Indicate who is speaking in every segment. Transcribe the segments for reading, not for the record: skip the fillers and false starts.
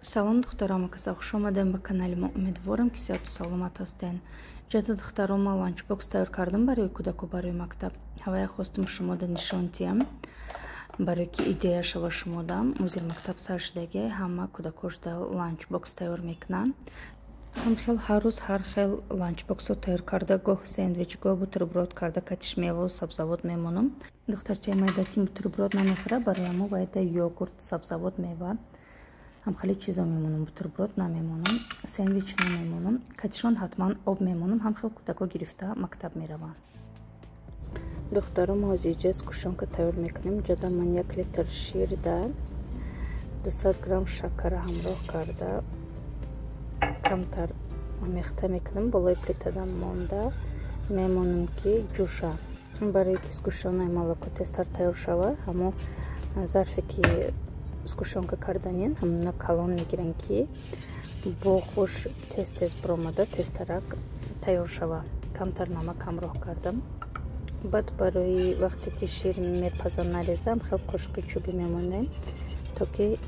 Speaker 1: Салом, духтарам, каса хуш омадем ба канали мо. Умедворам, ки сиҳату саломат ҳастен. Ҷата, духтаром, ма ланчбокс тайёр кардам барои кӯдаку, барои мактаб. Ҳавая хостум шумода нишон диҳам, барое ки идея шава шумода. Музир мактаб сар шудаги, ҳама кӯдакошда ланчбокс тайёр мекунанд. Ҳам хел ҳар рӯз ҳар хел ланчбоксҳо тайёр карда, гоҳ сендвич, гоҳ бутерброд карда, катиш меваву сабзавот мемонам. Духтарчаи майда ки бутерброд намехӯрад, барои мо бояд йогурт, сабзавот, мева, ҳам хеле чизо мемонам. Бутерброд намемонам, сендвич намемонам, катишон ҳатман об мемонам. Ҳам хел кӯдако гирифта мактаб мераванд. Духтаром, ҳозир сгущёнка тайёр мекунем. Ҷода ман 1 литр шир да 200 грамм шакара ҳамроҳ карда, камтар омехта мекунам. Болои плитада монда мемонам, ки ҷӯша. Барои ки сгущённое молоко тезтар тайёр шава, ҳамо зарфе ки сгущёнка карданин, ҳамона калон мегирем, ки бо хуш тез тез биромада, тезтарак тайёр шава. Камтар намак ҳамроҳ кардам. Баъд барои вақте ки шир мепаза, нарезам, хел қошуқи чӯбӣ мемонем, то ки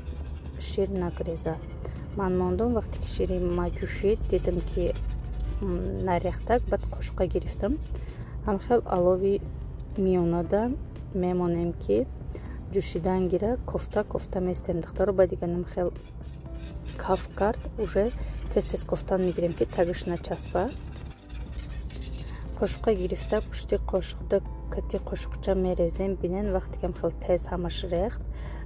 Speaker 1: шир нагреза. Ман мондум, вақте ки шири ма ҷӯшид, дидам, ки нарехтак, баъд қошуқа гирифтам. Ҳамхел алови миёнада мемонем, ки ҷӯшидан гира, кофта кофта местем, духтаро. Ба диганам хел каф кард, уже тез тез кофтан мегирем, ки тагиш начаспа. Қошуқа гирифта, пушти қошуқда кати қошуқча мерезем. Бинен, вақте кам хел тез ҳамаш рехт,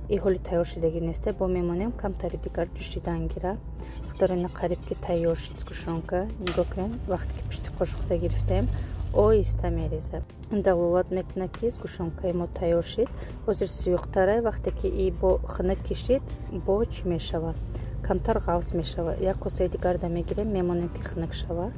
Speaker 1: и ҳоли тайёр шудагӣ несте, бо мемонем, камтари дигар ҷӯшидан гира. Духтаро, ина қариб ки тайёр шуд сгущёнка. Нигоҳ кунед, вақте ки пушти қошуқда гирифтем, оҳиста мереза, далолат мекунад, ки сгущёнкаи мо тайёр шид. Ҳозир сӯюқтарай, вақте ки и бо хунук кишид, бо чӣ мешавад? Камтар ғафз мешавад. Як косаи дигарда мегирем, мемонем, ки хунук шавад.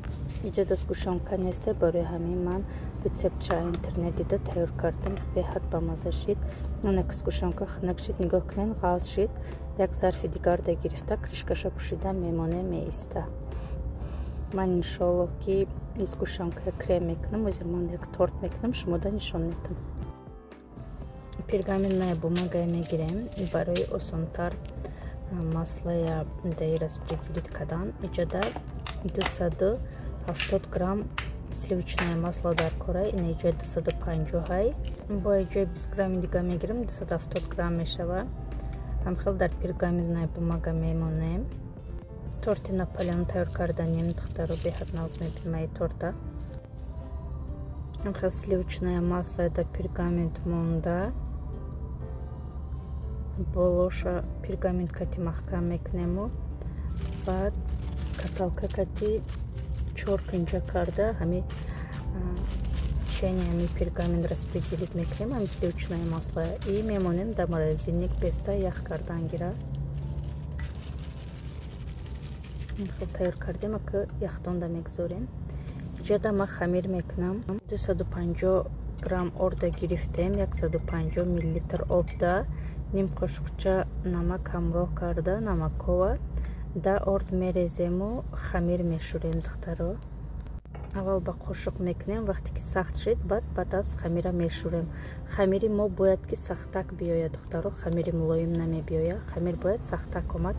Speaker 1: Иҷода сгущёнка несте, барои ҳамин ман рецептча интернет дида тайёр кардам, беҳад бамаза шид. Анак сгущёнка хунук шид, нигоҳ кунед, ғафз шид. Як зарфи дигарда гирифта, крышкаша пӯшида мемонем, меиста. Ман, иншоаллоҳ, ки сгущёнка крем мекунам. Ҳозир ман як торт мекунам, шумода нишон медиҳам. Пергаментная бумага мегирем барои осонтар маслая даи распределить кардан. Иҷода 270 грамм сливочное масло дар кора, ина иҷои 250-ҳай, бо иҷои 20 грамми дига мегирем, 270 грамм мешава. Ҳамхел дар пергаментная бумага мемонем. Торти Наполеон тайёр карданем, духтаро, беҳад нағз мебинам торта. Ҳамхел сливочное масло дар пергамент монда, болоша пергамент кати маҳкам мекунему, баъд каталка кати чор кунҷа карда, ҳами чени ҳами пергамент распределить мекунем ҳами сливочное масло и мемонем дар морозильник, беста ях кардан гира. Хел тайёр кардем, ака яхдонда мегузорем. Иҷода ма хамир мекунам. 250 грамм орда гирифтем, 150 миллилитр обда ним қошуқча намак ҳамроҳ карда, намакова да орд мерезему хамир мешӯрем. Духтаро, аввал ба қошуқ мекунем, вақте ки сахт шид, баъд ба даст хамира мешӯрем. Хамири мо бояд ки сахтак биёяд, духтаро, хамири мулоим намебиёяд, хамир бояд сахтак омад.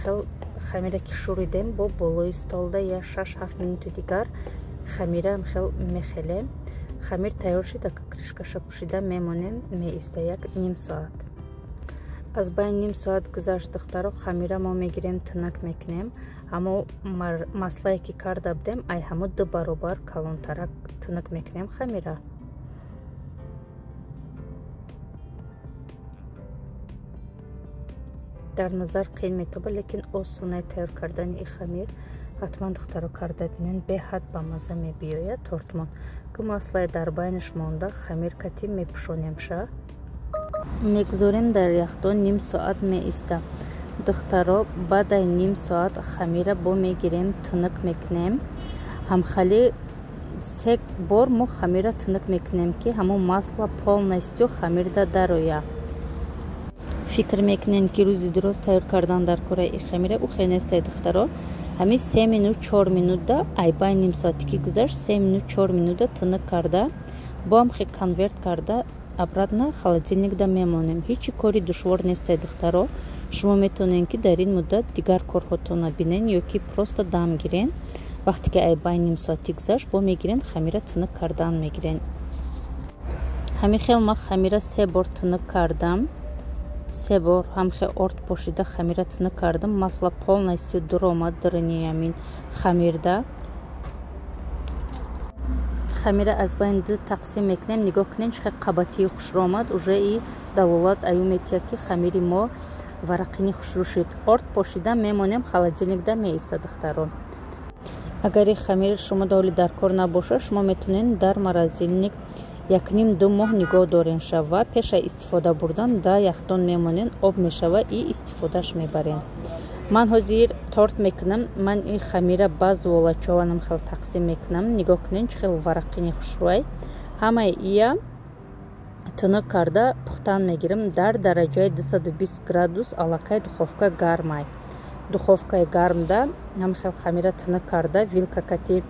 Speaker 1: Хел хамира ки шӯридем, бо болои столда я 6-7 минути дигар хамира хел мехелем. Хамир тайёр шид, ака крышкаша пӯшида мемонем, меиста як ним соат. Аз байни ним соат гузашт, духтаро, хамира мо мегирем, тунак мекунем. Ҳамо маслае ки карда будем, ай ҳамо ду баробар калонтарак тунук мекунем хамира. Дар назар қиин метоба, лекин осонаи тайёр кардани и хамир. Ҳатман, духтаро, карда бинен, беҳад бамаза мебиёяд тортмон. Ки маслае дар байнаш монда, хамир кати мепӯшонемша, мегузорем дар яхдон, ним соат меиста. Духтаро, баъдаи ним соат хамира бо мегирем, тунук мекунем. Ҳамхали се бор мо хамира тунук мекунем, ки ҳамон масло полностью хамирда дарояд. Фикр мекунем, ки рӯзи дуроз тайёр кардан дар кораи и хамира, ухе нестай, духтаро. Ҳамин 3 минут, 4 минутда, айбай ним соате ки гузашт, 3 минут, 4 минутда тунук карда, бо ҳамхе конверт карда, обратно холодильникда мемонем. Ҳечи кори душвор нестай, духтаро. Шумо метавонед, ки дар ин муддат дигар корҳотонро бинен ё ки просто дам гирен. Вақте ки ай байн нимсоатӣ гузашт, бо мегирен хамира тунук кардан мегирен. Ҳамин хел ман хамира 3 бор тунук кардам. 3 бор ҳамхел орд пошида хамира тунук кардам. Масло полностью дуромад даруни ҳамин хамирда. Хамира аз байн 2 тақсим мекунем. Нигоҳ кунем, чӣ хел қабатии хушрӯ омад. Уже и далолат аю метиҳад, ки хамири мо варақини хушрӯ шуд. Орд пошида мемонем, холодильникда меистад, духтаро. Агар ин хамир шумо доли дар кор набошад, шумо метавонед дар морозильник 1,5-2 моҳ нигоҳ дорен шава. Пеша истифода бурдан да яхдон мемонен, об мешава и истифодаш мебарен. Ман ҳозир торт мекунам. Ман ин хамира ба зуволачованам хел тақсим мекунам. Нигоҳ кунед, чӣ хел варақини хушрӯай. Ҳамаи ия тунук карда пухтан мегирам дар дараҷаи 220 градус. Аллакай духовка гармай. Духовкаи гармда ҳам хел хамира тунук карда, вилка кати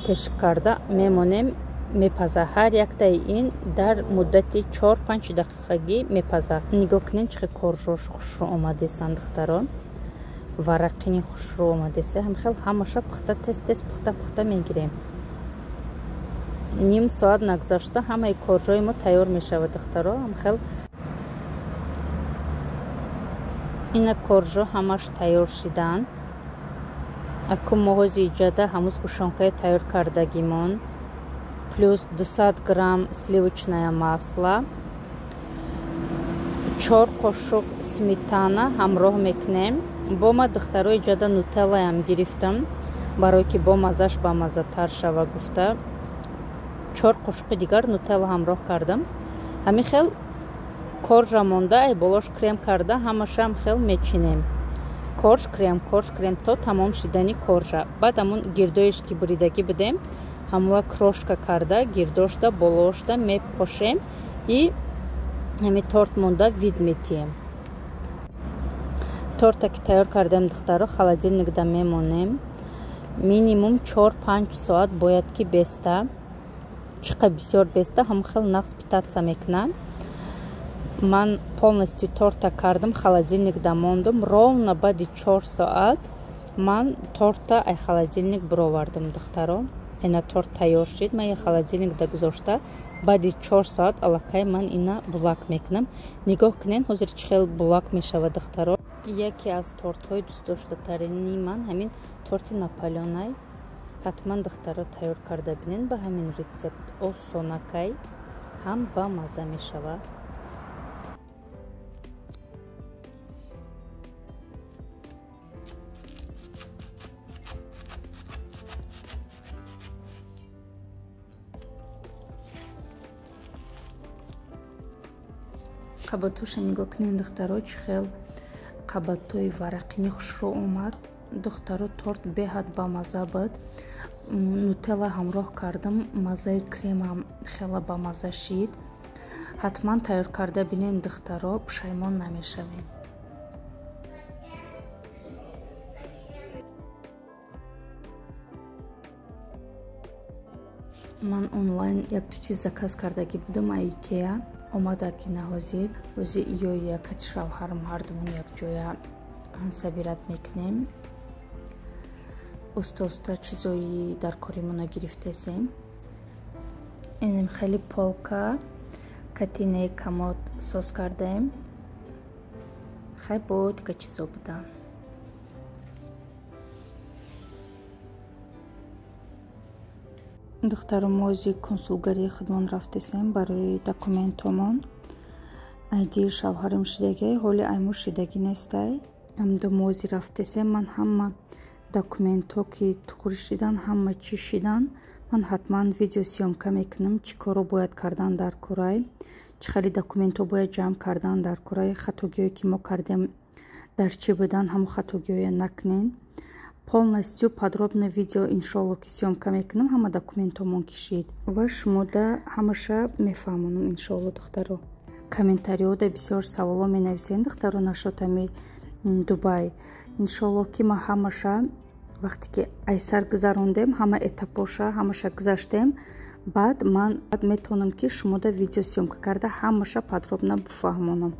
Speaker 1: тешик карда мемонем, мепаза. Ҳар яктаи ин дар муддати 4-5 дақиқагӣ мепаза. Нигоҳ кунед, чӣ хел коржош хушрӯ омадесан, духтаро. Варақини хушрӯ омадеса. Ҳам хел ҳамаша пухта, тез-тез пухта-пухта мегирем. Ним соат нагузашта ҳамаи коржои мо тайёр мешавад, духтаро. Ҳам хел ина коржо ҳамаш тайёр шидан. Акун мо ҳози иҷода ҳамуз ушонкаи тайёр кардагимон, плюс 200 грамм сливочное масло, 4 қошуқ сметана ҳамроҳ мекунем. Бо ма, духтаро, иҷода нутеллаям гирифтам, барое ки бо маззаш бамаззатар шава гуфта. 4 қошуқи дигар нутелла ҳамроҳ кардам. Ҳамин хел коржа монда, ай болош крем карда, ҳамашам хел мечинем. Корж, крем, корж, крем то тамом шидани коржа. Баъд ҳамун гирдоиш ки буридагӣ будем, ҳамуа крошка карда, гирдошда, болошда мепошем и ҳами торт монда вид метиҳем. Торта ки тайёр кардем, духтаро, холодильникда мемонем. Минимум 4-5 соат бояд ки беста. Чӣ қадр бисёр беста, ҳамон хел нағз питаться мекунад. Ман полностью торта кардам, холодильникда мондум. Ровно баъди 4 соат ман торта ай холодильник бировардам, духтаро. Ина торт тайёр шид, ман я холодильникда гузошта. Баъди 4 соат аллакай ман ина булак мекунам. Нигоҳ кунед, ҳозир чӣ хел булак мешавад, духтаро. Яке аз тортҳои дӯстдоштатарини ман ҳамин торти Наполеонай. Ҳатман, духтаро, тайёр карда бинед ба ҳамин рецепт. Осонакай ҳам ба мазза мешавад. Қабатҳоша нигоҳ кунед, духтаро, чӣ хел қабатҳои варақини хушрӯ омад. Духтаро, торт беҳад бамазза буд. Нутелла ҳамроҳ кардам, маззаи кремам хеле бамазза шид. Ҳатман тайёр карда бинед, духтаро, пушаймон намешавед. Ман онлайн якду чиз заказ кардагӣ будам а Икеа. Омада ки наҳозир ҳози ё якати шавҳарам ҳардумон якҷоя сабират мекунем. Уста-уста чизои дар коримона гирифтесем. Инем хеле полка катинаи комод соз кардаем. Хай бо дига чизо будан. Духтаро, мо ҳози консулгарии худмон рафтесем барои документомон. Айдии шавҳарам шидагиай, ҳоли айму шидагӣ нестай. Амдо мо ҳози рафтесем, ман ҳама документҳо ки туғри шидан, ҳама чӣ шидан, ман ҳатман видеосъёмка мекунам, чӣ корро бояд кардан дар курай, чӣ хеле документҳо бояд ҷамъ кардан дар курай, хатогиҳое ки мо кардем дар чӣ будан, ҳамон хатогиҳоя накунен. Полностью подробно видео иншоалло ки съёмка мекунам, ҳама документҳомон кишид ва шумода ҳамаша мефаҳмонам иншоалло, духтаро. Комментариҳода бисёр саволо менависед, духтаро, нашод ҳами Дубай. Иншоалло ки ман ҳамаша вақте ки айсар гузарондем, ҳама этапоша ҳамаша гузаштем, баъд ман метавонам ки шумода видеосъёмка карда ҳамаша подробно бифаҳмонам.